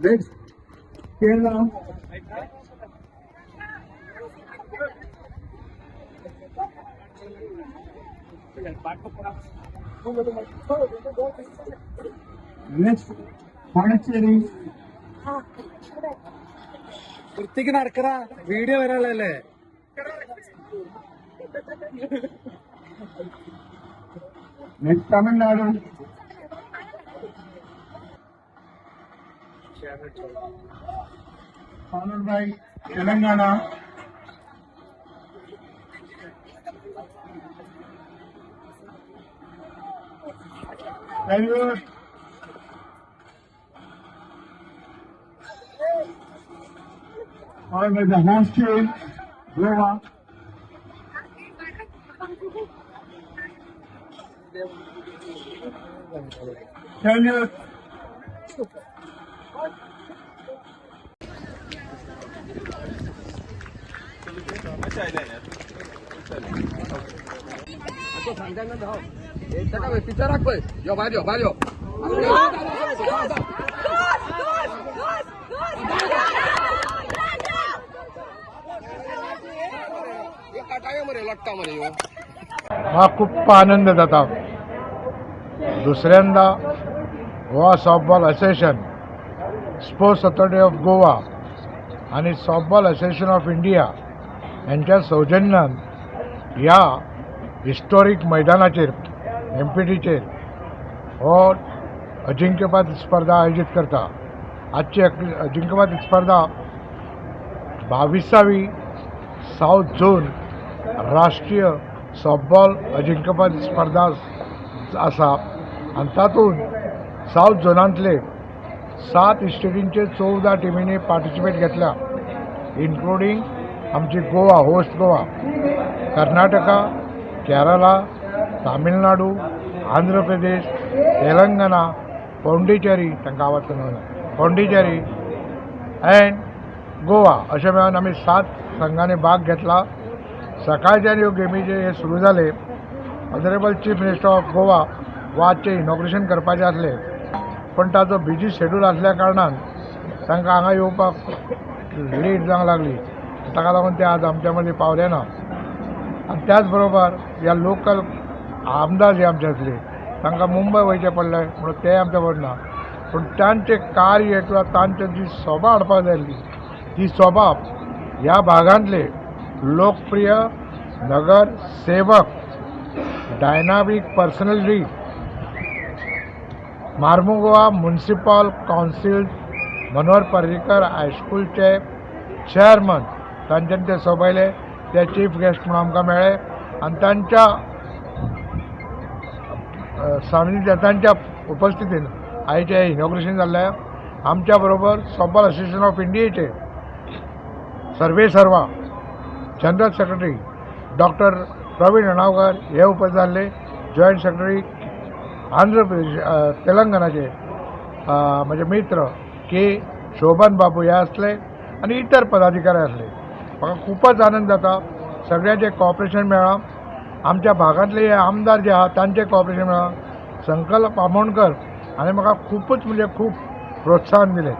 Next, Kerala. Next, Pondicherry. വൃത്തിക്ക് നടക്കടാ, video വരാനുള്ളതല്ലേ. Next, Tamil Nadu. Followed by Telangana. Very good. Followed by the host team, Goa. Salute. म्हाका खूब आनंद जाता. दुसऱ्यांदा Goa softball association, sports authority of Goa आनी softball association of India यांच्या सौजन्यान ह्या हिस्टोरीक मैदानाचेर एमपीटीचेर हो अजिंक्यपद स्पर्धा आयोजीत करता. आजची अजिंक्यपद स्पर्धा 22वी साऊथ झोन राष्ट्रीय सॉफ्टबॉल अजिंक्यपद स्पर्धा आसा आनी तातूंत साऊथ झोनांतले 7 स्टेटींचे 14 टिमींनी पार्टिसिपेट घेतल्या, इन्क्लुडींग आमची गोवा, होस्ट गोवा, कर्नाटका, केरला, तामिळनाडू, आंध्र प्रदेश, तेलंगणा, पॉंडिचेरी, तांकां आवाज करून पॉंडिचेरी अँड गोवा अशें मेळून आमी 7 संघांनी भाग घेतला. सकाळच्यान ह्यो गेमी जे हे सुरू जाले. Honourable chief minister of Goa आजचें इनॉग्रेशन करपाचें आसलें, पण ताचो बिजी शेड्यूल आसल्या कारणान तांकां हांगा येवपाक लेट जावंक लागली. ताका लागून ते आज आमच्या मदीं पावले ना. आनी त्याच बरोबर ह्या लोकल आमदार जे आमचे आसले तांकां मुंबय वयचें पडलें म्हणून ते आमच्या बरोबर ना. पूण तांचें कार्य किंवा तांची जी शोभा हाडपाक जाय आसली ती शोभा ह्या भागांतले लोकप्रिय नगर सेवक, dynamic personality, Mormugao municipal council Manohar Parrikar हायस्कूलचे chairman तांच्यानी ते सोबयले. ते चीफ गेस्ट म्हणून आमकां मेळ्ळे आनी तांच्या सानिध्यान, तांच्या उपस्थितीन आयचें इनॉग्रेशन जाल्लें. आमच्या बरोबर सॉफ्टबॉल असोसिएशन ऑफ इंडियेचे सर्वे सर्वा general secretary doctor Praveen Ranavankar हे उपस्थित जाल्ले. जॉयंट सेक्रेटरी आंध्र प्रदेश तेलंगणाचे म्हजे मित्र के शोभन बाबू हे आसले आनी इतर पदाधिकारी आसले. म्हाका खूबच आनंद जाता. सगळ्यांचें कॉपरेशन मेळ्ळां. आमच्या भागांतले हे आमदार जे आहा तांचें कॉपरेशन मेळ्ळां. संकल्प आमोणकर हाणें म्हाका खूबच म्हणजे खूब प्रोत्साहन दिलें,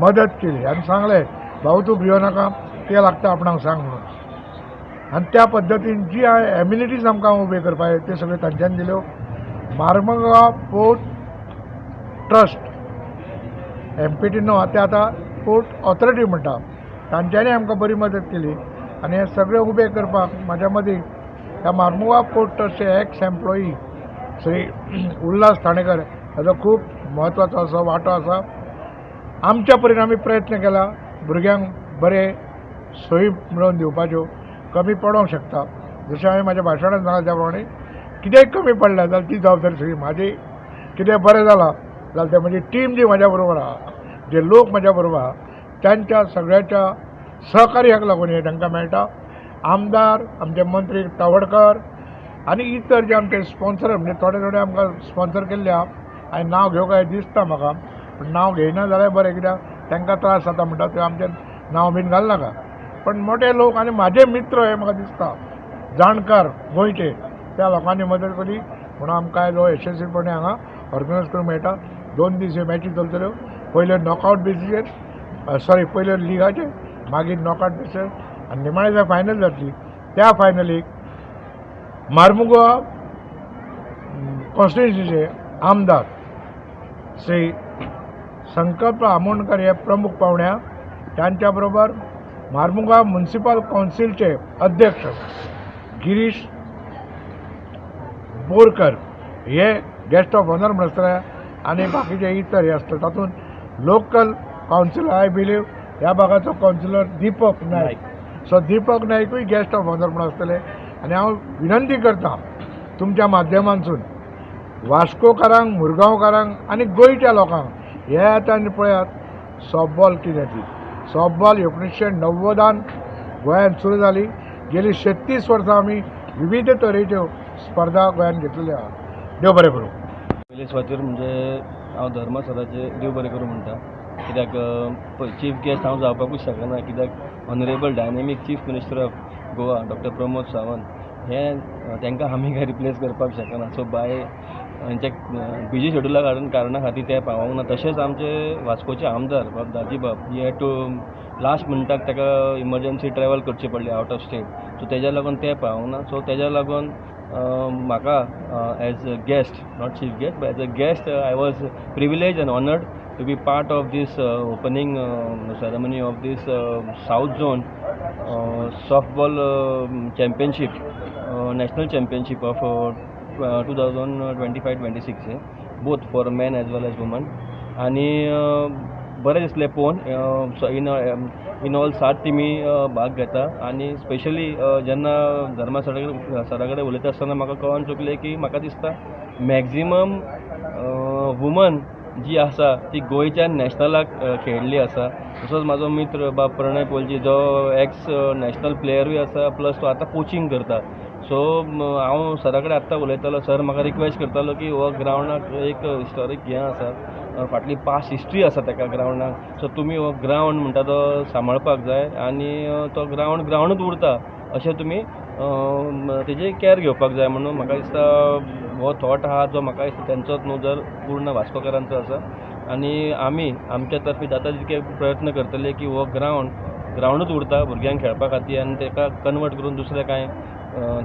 मदत केली आनी सांगलें, भाऊ तूं भियो नाका, कितें लागता आपणाक सांग म्हणून. आनी त्या पद्दतीन जी एम्युनिटीज आमकां उबे करपाक जाय त्यो सगळ्यो तांच्यांनी दिल्यो. मार्मगांव पोर्ट ट्रस्ट एमपीटी न्हू, ते आतां पोर्ट ऑथॉरिटी म्हणटा, तांच्यांनी आमकां बरी मदत केली. आनी हें सगळें उबें करपाक म्हाज्या मदीं ह्या मार्मुगांव पोर्ट ट्रस्टचे एक्स एम्प्लॉई श्री उल्हास ठाणेकर हाजो खूब म्हत्वाचो असो वांटो आसा. आमच्या परीन आमी प्रयत्न केला भुरग्यांक बरे सोयी मेळोवन दिवपाच्यो, कमी पडोंक शकता. जशें हांवें म्हाज्या भाशणान सांगलां त्या प्रमाणे कितेंय कमी पडलें जाल्यार ती जबाबदारी सगळी म्हाजी. कितें बरें जालां जाल्यार तें म्हजी टीम जी म्हाज्या बरोबर आहा, जे लोक म्हाज्या बरोबर आहा तांच्या सगळ्यांच्या सहकार्याक लागून हें तांकां मेळटा. आमदार, आमचे मंत्री तावडकर आनी इतर जे आमचे स्पॉन्सर, म्हणजे थोडे थोडे आमकां स्पॉन्सर केल्ले आहा. हांवें नांव घेवंक काय दिसता म्हाका, पूण नांव घेयना जाल्यार बरें, कित्याक तांकां त्रास जाता म्हणटा ते आमचें नांव बीन घालनाका. पण मोठे लोक आनी म्हाजे मित्र हे म्हाका दिसता जाणकार गोंयचे त्या लोकांनी मदत केली म्हणून आमकां आयज हो यशस्वीपणे हांगा ऑर्गनायज करूंक मेळटा. 2 दीस ह्यो मॅची चलतल्यो. पयल्यो नॉकआवट बेसीचेर, सॉरी, पयल्यो लिगाचेर, मागीर नॉकआवट बेसीचेर आनी निमाणे जेन्ना फायनल जातली, त्या फायनलीक मार्मुगोवा कॉन्स्टिट्युन्सीचे आमदार श्री संकल्प आमोणकर हे प्रमुख पावण्या, त्यांच्या बरोबर मार्मुगांव म्युन्सिपल काउन्सिलचे अध्यक्ष गिरीश बोरकर हे गेस्ट ऑफ ऑनर म्हणून आसतले आनी बाकीचे इतर हे आसतले. तातूंत लोकल कावन्सिलर, I believe ह्या भागाचो कावन्सिलर दीपक नायक, सो दीपक नायकूय गेस्ट ऑफ ऑनर म्हणून आसतले. आनी हांव विनंती करता तुमच्या माध्यमांतसून वास्कोकारांक, मुरगांवकारांक आनी गोंयच्या लोकांक, येयात आनी पळयात सॉफ्टबॉल कितें ती. सॉफ्टबॉल 1990न गोंयांत सुरू जाली. गेली 36 वर्सां आमी विविध तरेच्यो स्पर्धा गोंयांत घेतलेल्यो आहा. देव बरें करूं. पयले सुवातेर म्हणजे हांव धर्मा सराचें देव बरें करूं म्हणटा, कित्याक पळय, चीफ गेस्ट हांव जावपाकूच शकना, कित्याक honourable dynamic Chief Minister of Goa Doctor Pramod Sawant हे तांकां आमी काय रिप्लेस करपाक शकना. सो बाय हेंच्या बिजी शेड्युला कारणा खातीर ते पावोंक ना. तशेंच आमचे वास्कोचे आमदार बाब दाजीबाब हे टू लास्ट मिनटाक ताका इमर्जन्सी ट्रॅवल करची पडली आवट ऑफ स्टेट, सो तेज्या लागून ते पावोंक ना. सो तेज्या लागून म्हाका as a guest, not chief guest, but as a guest, I was privileged and honoured to be part of this opening ceremony of this South Zone softball championship, national championship of 2025-26, both for men as well as women. आनी बरें दिसलें पळोवन, in in all सात टिमी भाग घेता. आनी specially जेन्ना धर्मा सरा कडेन उलयता आसतना म्हाका कळोन चुकलें की म्हाका दिसता मॅक्झिमम वुमन जी आसा ती गोंयच्यान नॅशनलाक खेळिल्ली आसा. तसोच म्हाजो मित्र बाब प्रणय पोलजी, जो एक्स नॅशनल प्लेयरूय आसा, प्लस तो आतां कोचिंग करता. सो हांव सरा कडेन आत्तां उलयतालो, सर म्हाका रिक्वेस्ट करतालो की हो ग्रावंडाक एक हिस्टोरीक हें आसा, फाटली पास्ट हिस्ट्री आसा तेका ग्रावंडाक, सो तुमी हो ग्रावंड म्हणटा तो सांबाळपाक जाय आनी तो ग्रावंड ग्रावंडूच उरता अशें तुमी तेजी कॅर घेवपाक जाय. म्हणून म्हाका दिसता हो थॉट आहा जो म्हाका दिसता तेंचोच न्हू जर पूर्ण वास्कोकारांचो आसा. आनी आमी आमच्या तर्फे जाता तितके प्रयत्न करतले की हो ग्रावंड ग्रावंडूच उरता भुरग्यांक खेळपा खातीर आनी तेका कन्वर्ट करून दुसरें कांय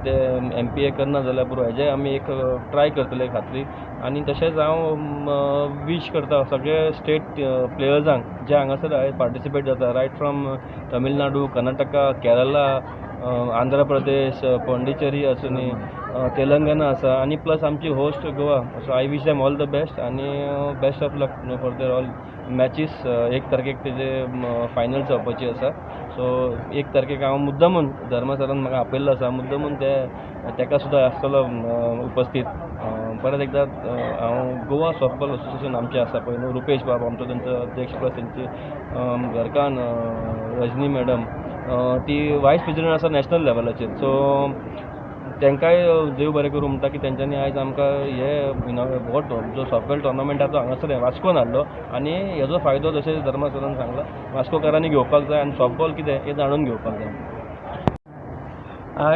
ते एमपीए करना जाल्यार पुरो, हेजें आमी एक ट्राय करतले खात्री. आनी तशेंच हांव वीश करता सगळे स्टेट प्लेयर्सांक जे हांगासर पार्टिसिपेट जाता, रायट फ्रॉम तमिळनाडू, कर्नाटका, केरला, आंध्र प्रदेश, पोंडिचेरी आसूनी, तेलंगना आसा आनी प्लस आमची host Goa. So I wish them all the best आनी best of luck for their all matches. 1 तारखेक तेजे फायनल जावपाची आसा. सो 1 तारखेक हांव मुद्दमून, धर्मा सरान म्हाका आपयल्लो आसा, मुद्दमून ते तेका सुद्दां आसतलो उपस्थीत. परत एकदां हांव गोवा सॉफ्टबॉल असोसिएशन आमचें आसा पळय न्हू, रुपेश बाब आमचो तेंचो अध्यक्ष, प्लस तेंची घरकान्न रजनी मॅडम, ती वायस प्रेजिडंट आसा नॅशनल लेवलाचेर. सो तांकांय देव बरें करूं म्हणटा की तेंच्यांनी आयज आमकां हे हो जो सॉफ्टबॉल टोर्नामेंट आसा तो हांगासर वास्कोन हाडलो. आनी हेजो फायदो, जशें धर्मा सरान सांगला, वास्कोकारांनी घेवपाक जाय आनी सॉफ्टबॉल कितें हें जाणून घेवपाक जाय.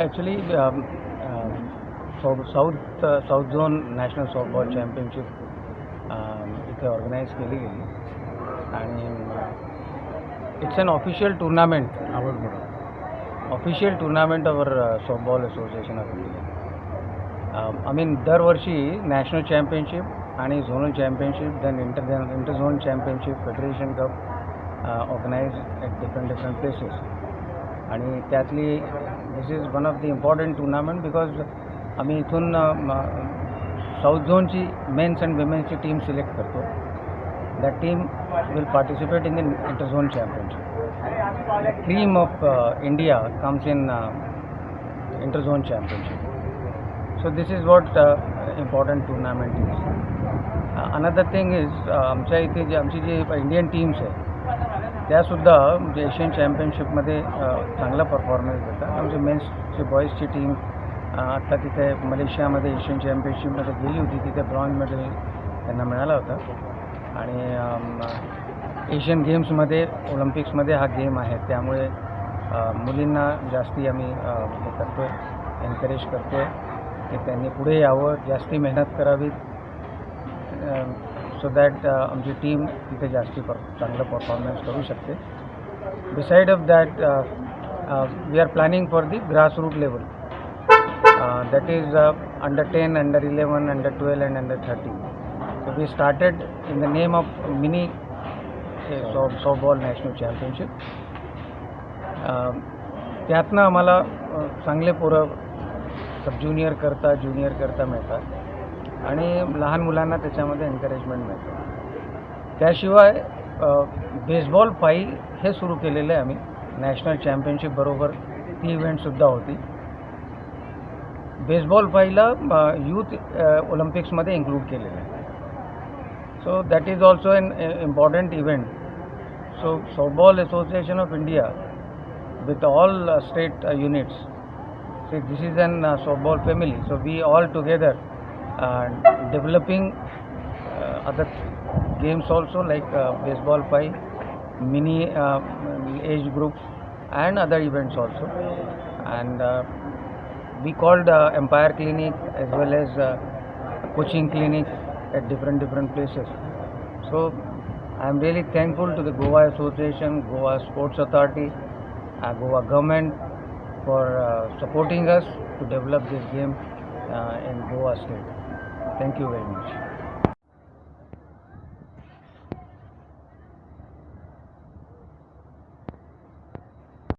Actually South Zone National Softball Championship इथे ऑर्गनाईज केली गेली आणि it's an official tournament, आवाज मोठा. Official tournament of our Softball Association of India. I mean, दरवर्षी नॅशनल चॅम्पियनशीप आणि zonal championship, then inter zone championship, federation cup organize at different different places. आणि त्यातली this is one of the important tournament because आम्ही इथून south झोनची men's and विमेन्सची team select करतो. That team will participate in the inter zone championship. The cream of India comes in inter zone championship. So this is what important tournament is. Another thing is, आमच्या इथे जी आमची जी Indian teams आहे, त्यासुद्धा म्हणजे Asian चॅम्पियनशिपमध्ये चांगला performance देतात. आमची मेन्सची, बॉईजची टीम आत्ता तिथे मलेशियामध्ये एशियन चॅम्पियनशिपमध्ये गेली होती. तिथे ब्रॉन्झ मेडल त्यांना मिळाला होता. आणि एशियन गेम्समध्ये, ऑलिम्पिक्समध्ये हा गेम आहे, त्यामुळे मुलींना जास्ती आम्ही हे करतो आहे. एनकरेज करतो आहे की त्यांनी पुढे यावं, जास्ती मेहनत करावी, सो that आमची टीम तिथे जास्ती चांगलं परफॉर्मन्स करू शकते. Beside of that, we are planning for the grassroot level, that is under 10, under 11, under 12 and under 13. So we started in the name of mini softball national championship. त्यातनं आम्हाला चांगले पोरं सब ज्युनियर करता, ज्युनियर करता मिळतात आणि लहान मुलांना त्याच्यामध्ये एनकरेजमेंट मिळतं. त्याशिवाय बेसबॉल फाई हे सुरू केलेलं आहे आम्ही. नॅशनल चॅम्पियनशिप बरोबर ती इव्हेंटसुद्धा होती. बेसबॉल फाईला यूथ ऑलिम्पिक्समध्ये इन्क्लूड केलेलं आहे, so that is also an important event. So Softball Association of India with all state units. So this is an softball family. So we all together developing other games also, like baseball five, mini age group and other events also. And we called umpire clinic as well as coaching clinic at different different places. So I am really thankful to the Goa Association, Goa Sports Authority, Goa government for supporting us to develop this game in Goa state. Thank you very much.